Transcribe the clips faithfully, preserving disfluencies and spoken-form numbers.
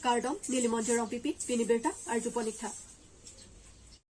Kardom, neli Monjir Rongpipi, pini birta arjupon ik tha.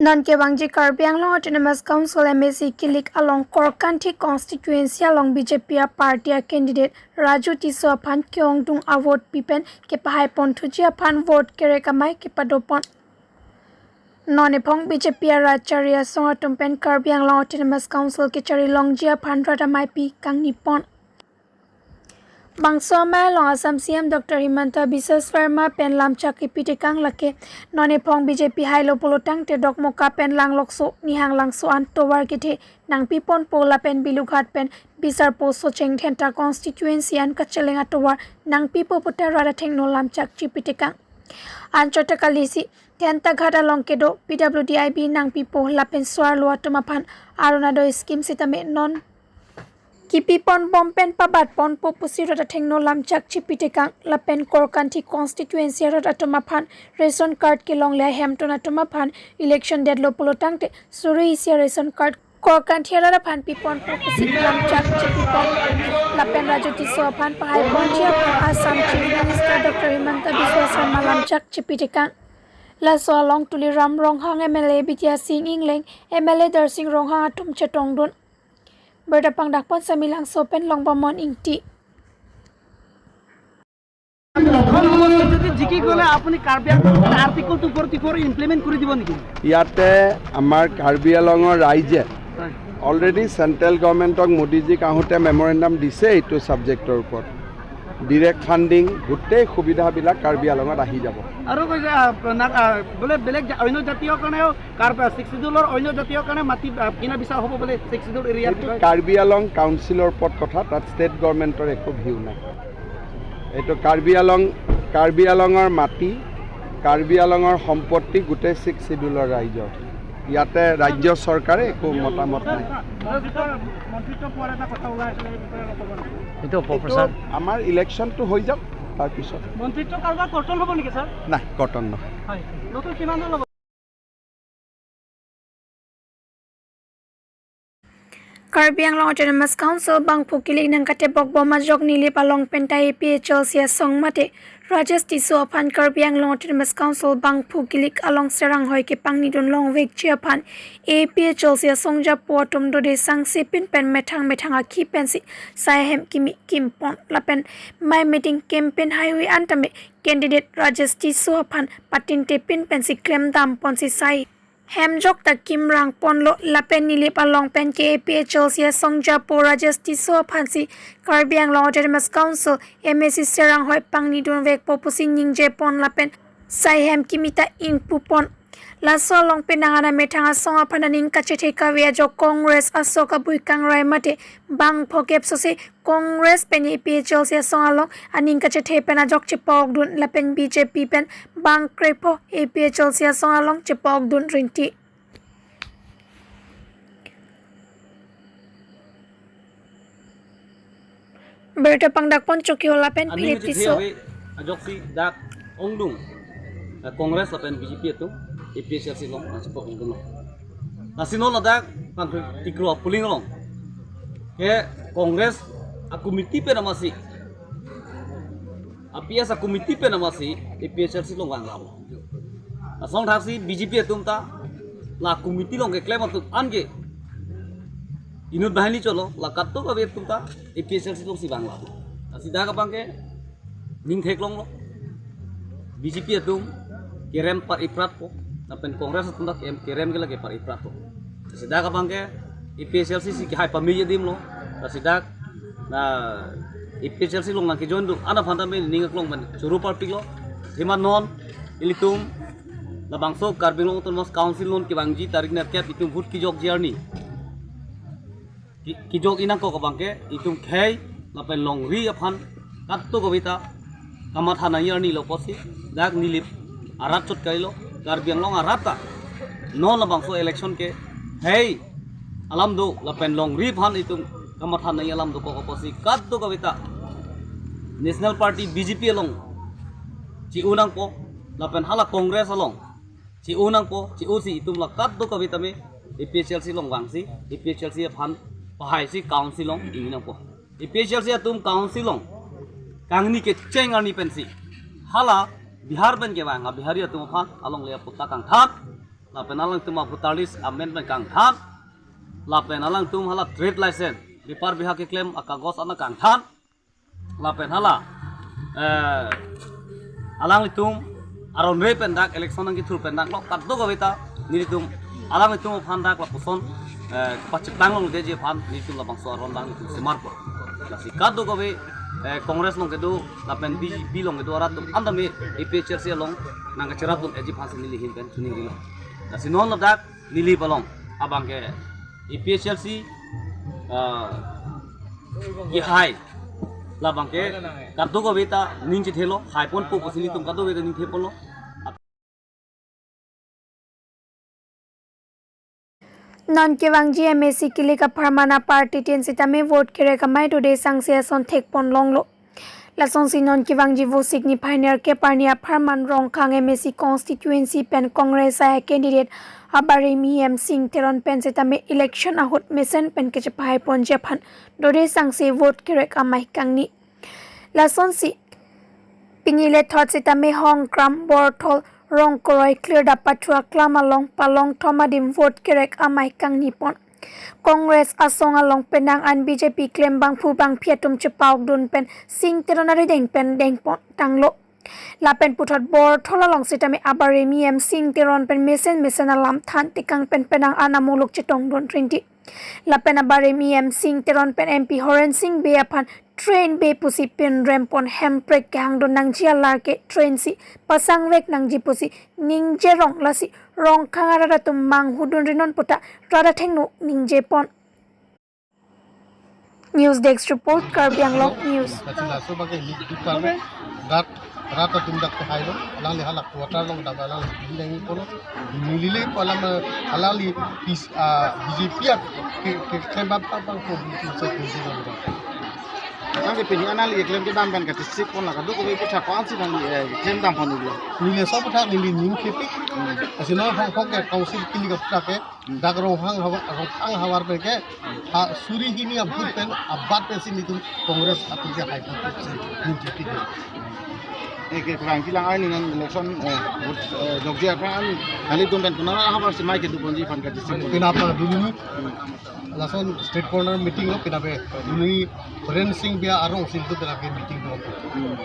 Non kevangji Karbi Anglong Autonomous Council M A C kilik along Korkanthi constituency along B J P a party a candidate Raju Tisso aphan ke-ongdung a vote pi pen kepahai ponthuji aphan vote kerek amei kepadopon. Non ephong B J P a rat chari asong atum pen Karbi Anglong Autonomous Council kechari longji aphan rat amei pi kangnipon. Bangso amei along Assam C M Doctor Himanta Biswa Sarma pen lamchak kipi tekang lake non ephong B J P hailo pulotangte Dokmoka pen Langlokso, Nihanglangso an tovar kethe nangpiponpo lapen Bilughat pen Bisarpo Socheng Dhenta constituency an kacheleng atovar nangpipo puta rat athengno lamchak chipi tekang. Anchot ta kalisi Dhentaghat along kedo P W D I B nangpipo lapen so-arlo atum aphan Orunodoi scheme sitame non kipiponbom pen pabatponpo pusi rat athengno lamchak chipi tekang lapen Korkanthi constituency rat atum aphan ration card kelongle ahemtun atum aphan election detlo pulotangte suri isi ration card Korkanthi rat aphan piponpo pusi lamchak chipipon lapen Raju Tisso aphan pahai ponji aphan Assam Chief Minister Doctor Himanta Biswa Sarma lamchak chipi tekang. Laso along Tuliram Ronghang, M L A Bidya Sing Engleng, M L A Darsing Ronghang atum chetongdun. Birta pangdakpon Samelangso pen Longbamon Ingti. যদি জিকি গ'লে আপুনি কাৰ্বি আংলঙত article two forty four implement কৰি দিব নেকি? ইয়াতে আমাৰ কাৰ্বি আংলঙৰ ৰাইজে হয়। অলৰেডি চেণ্ট্ৰেল গভৰ্ণমেণ্টক মোদীজীক আহোঁতে মেমৰেণ্ডাম দিছে এইটো ছাবজেক্টৰ ওপৰত। ডিৰেক্ট ফাণ্ডিং, গোটেই সুবিধাবিলাক কাৰ্বি আংলঙত আহি যাব। আৰু কৈছে, আহ, না-, আহ, বোলে বেলেগ জা-, অন্য জাতীয় কাৰণেও কাৰ্বি, ছিক্স শ্বিডিউলৰ অন্য জাতীয় কাৰণে মাটি, আহ, কিনা বেচা হ'ব বোলে ছিক্স শ্বিডিউল এৰিয়াত। এইটো কাৰ্বি আংলং কাউন্সিলৰ ওপৰত কথা, তাত ষ্টেট গভৰ্ণমেণ্টৰ একো ভিউ নাই। এইটো কাৰ্বি আংলং, কাৰ্বি আংলঙৰ মাটি, কাৰ্বি আংলঙৰ সম্পত্তি গোটেই ছিক্স শ্বিডিউলৰ ৰাইজৰ। ইয়াতে ৰাজ্য চৰকাৰে একো মতামত নাই। মন্ত্ৰিত্ব, মন্ত্ৰিত্ব পোৱাৰ এটা কথা ওলাই আছিলে, এই বিষয়ে অলপ ক'ব নেকি? এইটো অপপ্ৰচাৰ। এইটো আমাৰ ইলেকশ্যনটো হৈ যাওক, তাৰপিছত। মন্ত্ৰিত্ব কাৰোবাৰ কৰ্তন হ'ব নেকি, ছাৰ? নাই, কৰ্তন নহয়। হয়। নতুন কিমান জন ল'ব? Karbi Anglong Autonomous Council bangphu kilik nangkatebokbom ajok Nilip along pen ta A P H L C asong mate Rajesh Tisso aphan Karbi Anglong Autonomous Council bangphu kilik along seranghoi kepangnidun longvekji aphan A P H L C asong japo atum dode sangse pin pen methang methang akhi pensi sai hem kimi kimpon lapen mei meeting campaign haihui an tame candidate Rajesh Tisso aphan patinte pin pensi klemdamponsi sai hem jok ta kimrangponlo lapen Nilip along pen ke A P H L C asong japo Rajesh Tisso aphansi Karbi Anglong Autonomous Council M A C seranghoi pangnidunvekpo pusi ningjepon lapen sai hem kimi ta ingpupon. Laso along penang ana methang asong aphan aning kachethe kave ajok Congress asok abui kangrai mate bang phokep sose Congress pen A P H L C asong along aning kachethe pen ajok chepokdun lapen B J P pen bang krepho A P H L C asong along chepokdun rinti. Birta pangdakpon Chokihola pen Philip Tisso. Ajoksi dak ongdung, eh, Congress lapen B J P atum A P H L C along nangchepok ongdung lo. Lasi non ladak pang tikro puling along ke Congress a committee pen amasi, a P S a committee pen amasi A P H L C along vanglam. Asong thaksi B J P atum ta la committee along keklem atum anke inut banghini cholo la kato kave atum ta A P H L C alongsi vanglam. Lasi dak abangke ning theklonglo. B J P atum kerem par ipratpo, lapen Congress atum ta kerem, kerem ke lake par ipratpo. Lasi dak abangke A P H L C si kehai pame adim lo. Lasi dak na A P H L C along nangkejoin dun ana aphan tame ning aklong pen choro parpiklo. Thema non ilitum labangso Karbi Anglong Autonomous Council non kevangji tarik nerkep itum vote kejokji arni. Ki-, kejok inangkok abangke itum khei lapen longri aphan kato kave ta kamatha nangji arni lo pusi dak Nilip arat chot kailo, Karbi Anglong arat ta non labangso election ke khei alam do lapen longri aphan itum kamatha nangji alam dokok pusi kato kave ta National Party B J P along chi-o nangpo lapen hala Congress along chi-o nangpo, chi-osi itum la kato kave tame A P H L C along vangsi, A P H L C aphan pahaisi council along ing nangpo. A P H L C atum council along kangni kecheng arni pensi hala Bihar pen kevang a Bihari atum aphan alongle apatta kangthan, lapen alangtum a voter list amendment kangthan, lapen alangtum hala trade license, bepar beha keklem akagos ana kangthan, lapen hala, eh, alanglitum aron re pen dak election nangkethur pen dak lo kadokave ta nelitum alanglitum aphan dak lapuson, eh, pacheplang longleji aphan nelitum labangso aron dak nelitum semarpo. Lasi kadokave, eh, Congress along kedo lapen B J P along kedo arat atum anta me A P H L C along nangkacherap dun eji aphansi neli ahin pen chiningrilo. Lasi non ladak Nilip along abang ke A P H L C, ah, kehai, labang ke kadokave ta ning chethelo, haiponpo pusi nelitum kadokave ta ning theponlo. Non kevangji M A C kilik apharman aparty tin sitame vote kerek amei Dode Sangse ason thekpon longlo. Lasonsi non kevangji Vosik niphai nerkep arni apharman Rongkhang M A C constituency pen Congress a candidate Abarimi M Sing Teron pen sitame election ahut mesen pen kechepahaiponji aphan Dode Sangse vote kerek amei kangni. Lasonsi pini lethot sitame Hongkram, Borthol, Rongkoroi, Klirdap pathu aklam along palong thom adim vote kerek amei kangnipon. Congress asong along penang an B J P klem bangphu bangphi atum chepaukdun pen Sing Teron arideng pen dengpon tanglo. Lapen puthot Borthol along sitame Abarimi M Sing Teron pen mesen mesen alam than tekang pen penang an amuluk chetongdun rinti. Lapen Abarimi M Sing Teron pen M P Horen Sing Bey aphan train Bey pusi pinrempon hemprek kehangdun nangji alar ke train si pasangvek nangji pusi ningjerong, lasi Rongkhang arat atum manghudun rinon puta rat athengno ningjepon. News Desk Report, Karbi Anglong News. Kachila so bagi ini dukan rat rat atum dak kehai lo, alangli hala quarter along dak alangli nangji kono. Neli le ko alam, eh, alangli pis, ah, B J P a ke ke kembang pang pang ko B J P se ke sila lo. Nang ke pini alangli klem kedam pen kachesik pon la kadokave puthot ko-ansi nangli, eh, klem dampon lo. Neli so puthot neli ning kepi. Hmm. Asino hong hong ke council kilik aphuthak ke. Hmm. Dak Rongkhang havar, Rongkhang havar pen ke, ha, suri hini abut pen, abat pensi nelitum Congress atum kehai pusi ning kepi. Eh, ke kurang kilang ai ni non election, eh, vote, eh, jokji aphrang an, nanglitum pen konat ahavar si mei kedoponji aphan kachesik. Penap ma dulu ni, lason street corner meeting lo, penap e dulu ni Horen Sing Bey arong si nelitum penap ke meeting do. Hmm.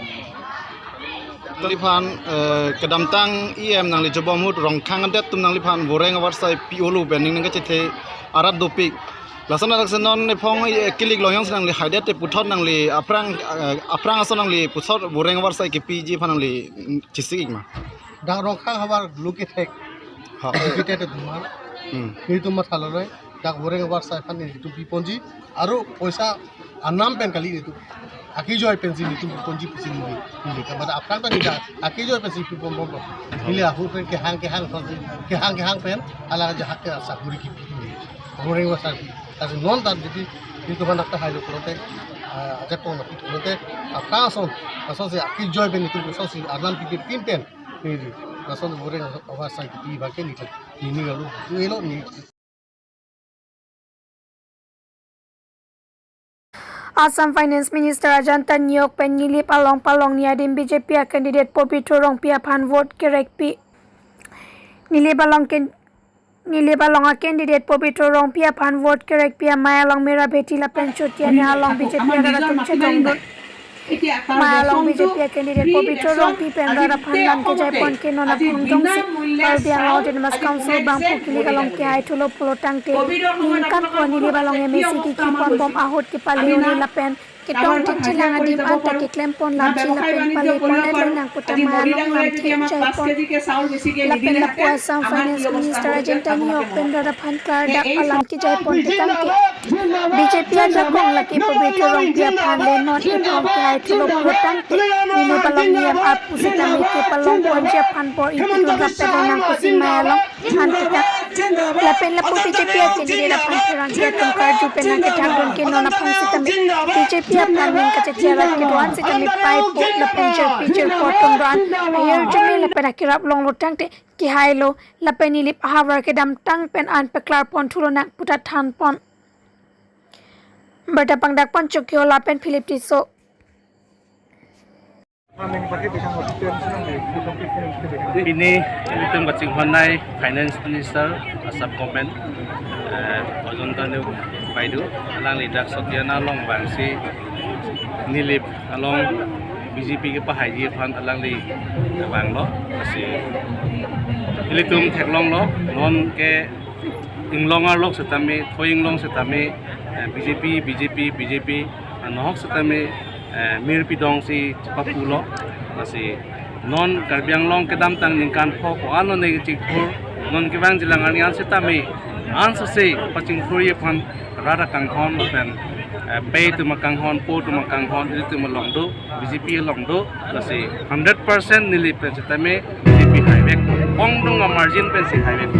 Nangliphan, eh, kedamtang E M nangli chobom ahut Rongkhang adet atum nangliphan voreng avarsai pi-olo pen ning nangkachethe arat dopik. Lason adak si non nephong, eh, kilik longyong si nangli haidet te puthot nangli aphrang, eh, aphrang ason nangli puthot voreng avarsai kepiji aphan nangli, mm, chesik ma. Dak Rongkhang havar lo kethek. Ha. Lo kethek te duma. Hmm. Nelitum matha lo noi. Dak voreng avarsai aphan nelitum piponji. Aru poisa anam pen kali nelitum. Akejoi pensi nelitum piponji pusi neli. Neli kemada aphrang ta neli dak akejoi pensi pipon bom bom. Neli ahut pen kehang kehang pensi, kehang kehang pen hala jahak ke asa guri kipi neli. Voreng avarsai. Lasi non ta jadi nelitum anak ta hai lo pulote, ah, ajak kong napi pulote, aphrang ason, asonsi akejoi pen nelitum asonsi anam pipi pin pen. Neli, lason voreng avarsai kipi abang ke neli. Neli lalu, neli lo neli. Assam Finance Minister Ajanta Neok pen Nilip along palongni adim B J P a candidate Pobitro Rongpi aphan vote kerekpi. Nilip along ken-, Nilip along a candidate Pobitro Rongpi aphan vote kerekpi amei along Mera Beti lapen Chotiania along B J P arat atum chetongdun. Amei along B J P a candidate Pobitro Rongpi pen rat aphan lam kejaipon ke non aphong jongsi Karbi Anglong Autonomous Council bangphu kilik along kehai thulo pulo tangte ningkan pho Nilip along M A C kikipon bom ahut kepale un-e lapen ketong thekthelang adim anta keklempon lamji lapen palepon-etlo nang pu ta amei along lamthe jaipon. Lapen lapu Assam Finance Minister Ajanta Neok pen rat aphan klardak alam kejaipon tekang ke B J P ajakong lake Pobitro Rongpi aphan le non ephong kehai thulo pulo tangte Nilip along E M arpu sitame kepalongponji aphan bor-i pidun rapet nang pusi amei along than tekang. Lapen lapu B J P a candidate aphan pherangke atum karju pen nangkethakdun ke non aphong sitame B J P aphan ning kachethe arat kedo-an sitame paipo lapen jirpi jirpo atum do-an ahirjume lapen akirap longlo tangte kehailo lapen Nilip ahavar kedamtang pen an peklarpon thulo nang pu ta thanpon. Birta pangdakpon Chokiola pen Philip Tisso. Pini ilitum kachinghon nai Finance Minister, Assam Government, eh, Ojwanta Neo Baidu, alangli dak Sadiana along vangsi Nilip along B J P kepahaiji aphan alangli vanglo, lasi ilitum theklonglo, non ke inglong arlok setame, thoi inglong setame, eh, B J P, B J P, B J P, anohok setame, eh, mir pidong si chepapulo. Lasi non Karbi Anglong kedamtang ningkan pho ko-an lo ne kechingthur, non kevangjilang arni an setame, ansose pachingthurji aphan rat akanghon lapen, eh, pei atum akanghon, po atum akanghon, ilitum along do, B J P along do, lasi hundred percent Nilip pen setame B J P haivek, ongdung amargin pensi haivek.